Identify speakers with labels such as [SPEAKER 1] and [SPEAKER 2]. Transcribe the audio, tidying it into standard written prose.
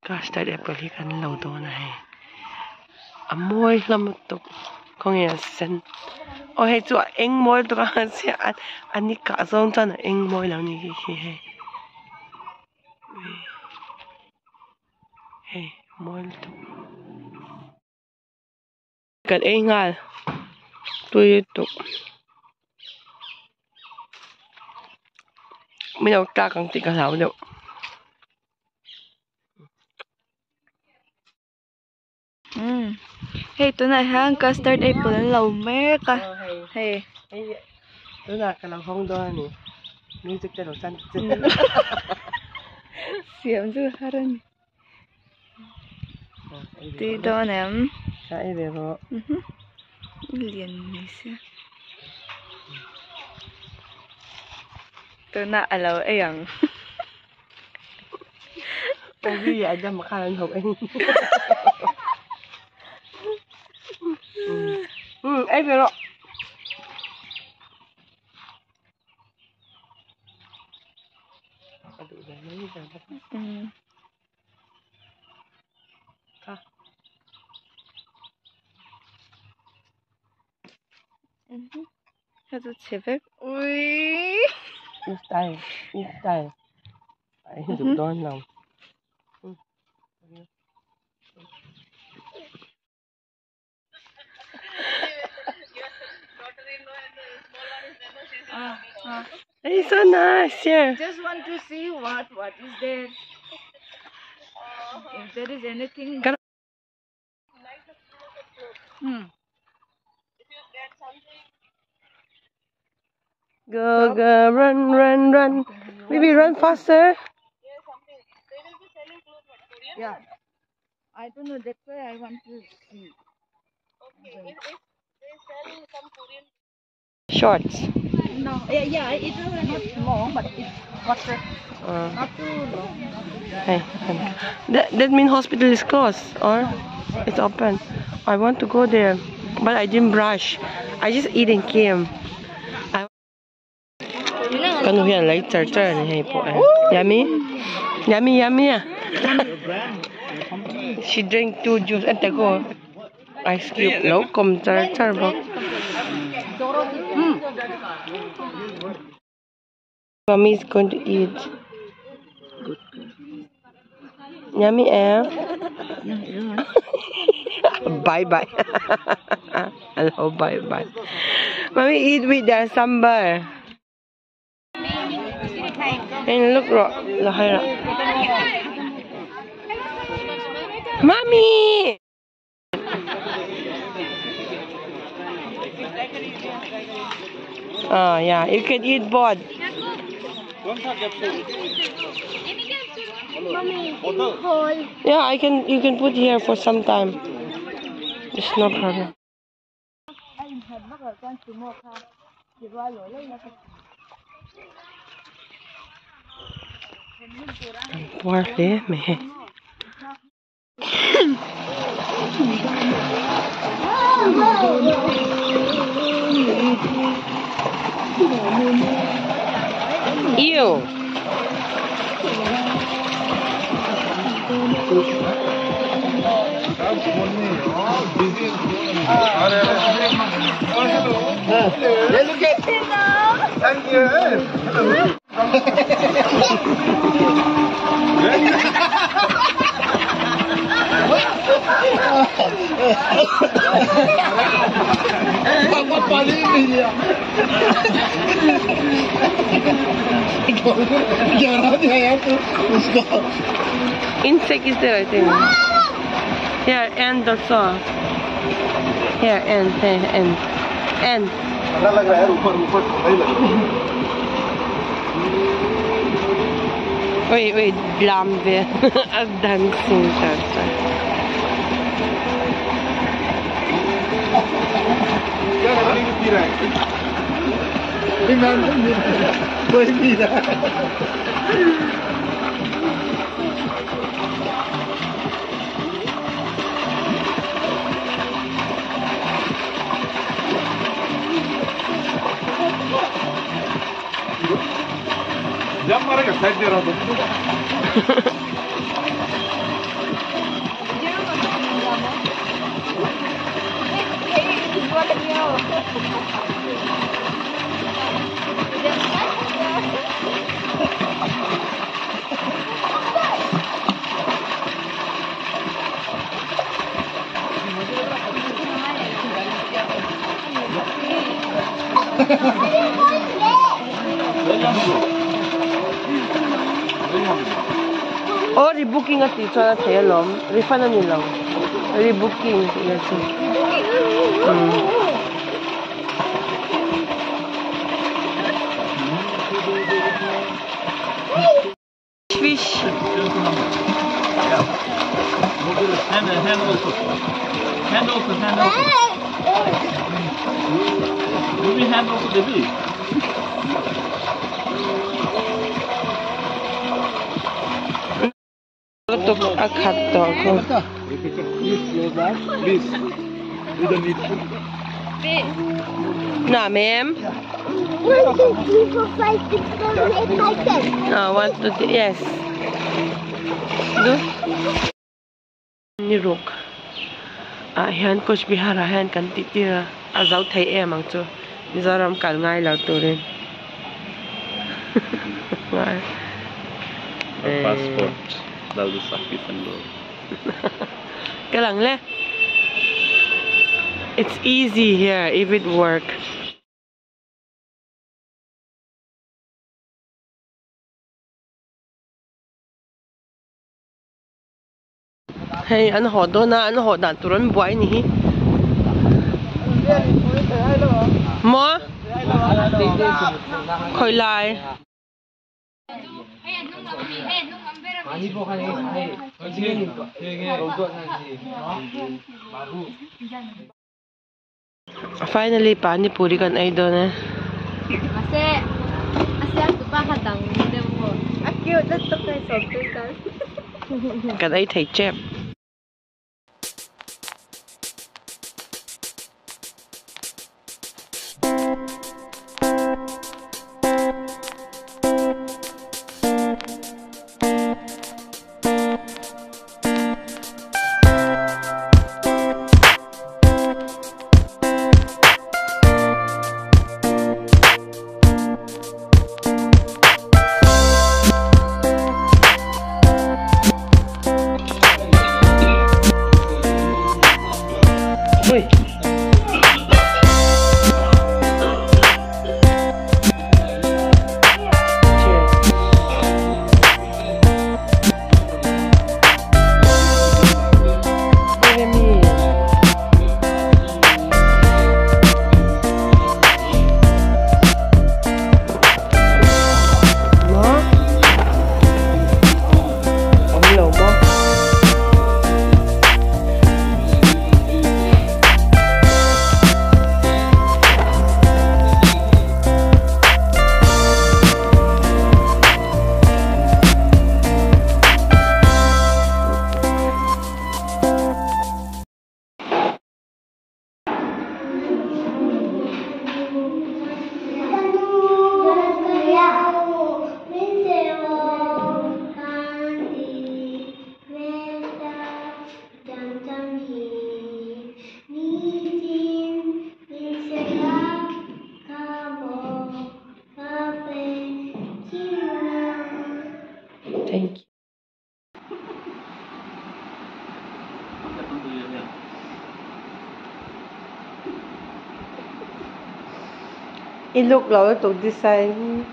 [SPEAKER 1] Custard apple hi kan lo dawn a hei a mawi hlawm lutuk khawnge a sen aw hei chu a eng mawi lutuk a a a ni kah zawng chuan a eng mawi lo ni khi khi hei hei mawi lutuk. Kan ei nghal tui lutuk min lo tlak ang tih ka hlau deuh.
[SPEAKER 2] Umm hei tunah hian custard apple an lo mek a hei.
[SPEAKER 1] Tunah ka lo hawng dawn a ni music te lo chan che.
[SPEAKER 2] Siam chu har a ni. Tui dawn em?
[SPEAKER 1] Ka ei ve rawh.
[SPEAKER 2] Lian mai sia. Tunah a lo ei ang.
[SPEAKER 1] Ovi a dam khan an ho eng. Ei ve rawh.
[SPEAKER 2] Hei chu chhe vek ui.
[SPEAKER 1] I style i style a in duh dawn lo. It's so nice here.
[SPEAKER 3] Just want to see what what is there. If there is anything.
[SPEAKER 1] Can
[SPEAKER 3] Hmm.
[SPEAKER 1] Go go run run run. Maybe run faster.
[SPEAKER 3] Yeah. I don't know. That's why I want to see.
[SPEAKER 1] Shorts.
[SPEAKER 3] No. Yeah, yeah. It's not long, but it's water. Not too long.
[SPEAKER 1] Hey, that means hospital is closed or it's open. I want to go there, but I didn't brush. I just eat and came. Kanu hian lei char char ani hei pawh e. Yummy? Yummy yummy a. She drink two juice and go ice cube lo kom char char bawk. Mommy is going to eat. Yummy eh? Bye bye. Hello, bye bye. Mommy eat with the sambar. And look ro, lahara. Mommy! Oh yeah, you can eat both. Yeah, I can. You can put here for some time. It's no problem. Puar hle mai hei. Ew. Insect is there, I think. Here, and also. Here, and, here, and, and. Wait, wait, blam there. A dancing character. Aw rebooking a tih chuan a theih alawm refund a ni lo rebooking tih a chu umm. Fish. Lutuk a khat tawh khu. Nuam em? Ah, 1, 2, 3, yes. Du. Ni ruk ah hian Coach Bihar ah hian kan tih tir a, a zo thei em ang chu Mizoram kal ngai lo turin.
[SPEAKER 4] Passport
[SPEAKER 1] Kal ang le. It's easy here if it work. Hei an haw dawn a, an haw dan tur an buai ni hi. Maw? Khawi lai? Finally pani puri kan ei dawn e.
[SPEAKER 2] Mahse a siam tupa kha dang deuh maw? A cute lutuk hei sawmtui kal.
[SPEAKER 1] Kan ei thei tep. Thank you. I look lo lutuk design.